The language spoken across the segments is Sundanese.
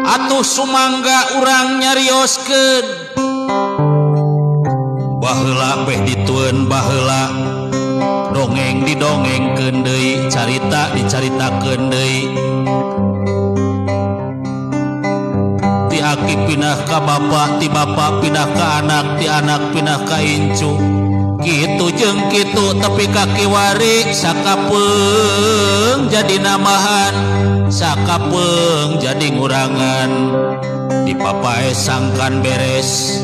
Atuh sumangga urang nyarioskeun. Baheula beh ditueun baheula, dongeng didongengkeun deui, carita dicaritakeun deui. Ti aki pindah ka bapa, ti bapa pindah ka anak, ti anak pindah ka incu. Kitu jeung kitu tepi ka kiwari sakapeung jadi nambahan, sakapeung jadi ngurangan. Dipapae sangkan beres,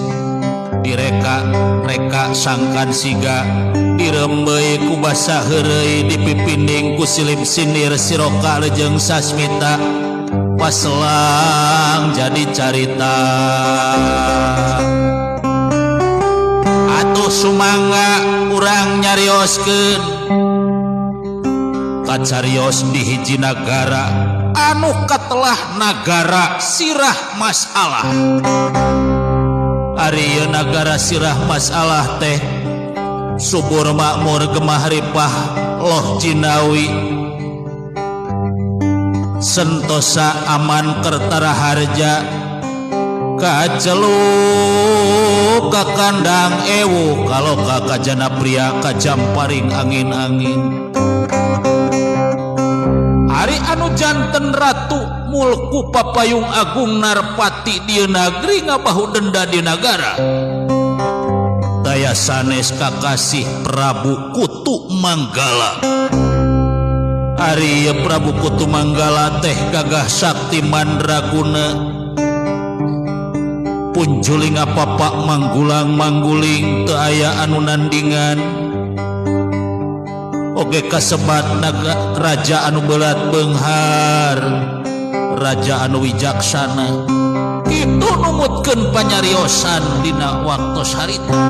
direka reka sangkan siga, dirembeuy ku basa heureuy, dipipinding ku silip sindir siroka lejeng sasmita, paselang jadi carita. Atuh sumangga urang nyarioskeun kacarios di hiji nagara anu katelah nagara sirah masalah. Ari ieu nagara sirah masalah teh subur makmur gemah ripah loh jinawi, sentosa aman kertara harja, kaceluk ka kandang ewu kalau ka kajana pria kajamparing angin-angin. Ari anu janten ratu mulku papayung agung narpati di nagri ngabahu denda di nagara. Daya sanes kakasih Prabu Kutu Manggala. Ari Prabu Kutu Manggala teh gagah sakti mandraguna, punjuling apapak manggulang mangguling teu aya anu nandingan. Oge kasebat naga raja anu belat beunghar, raja anu wijaksana. Kitu numutkeun panyariosan dina waktos harita.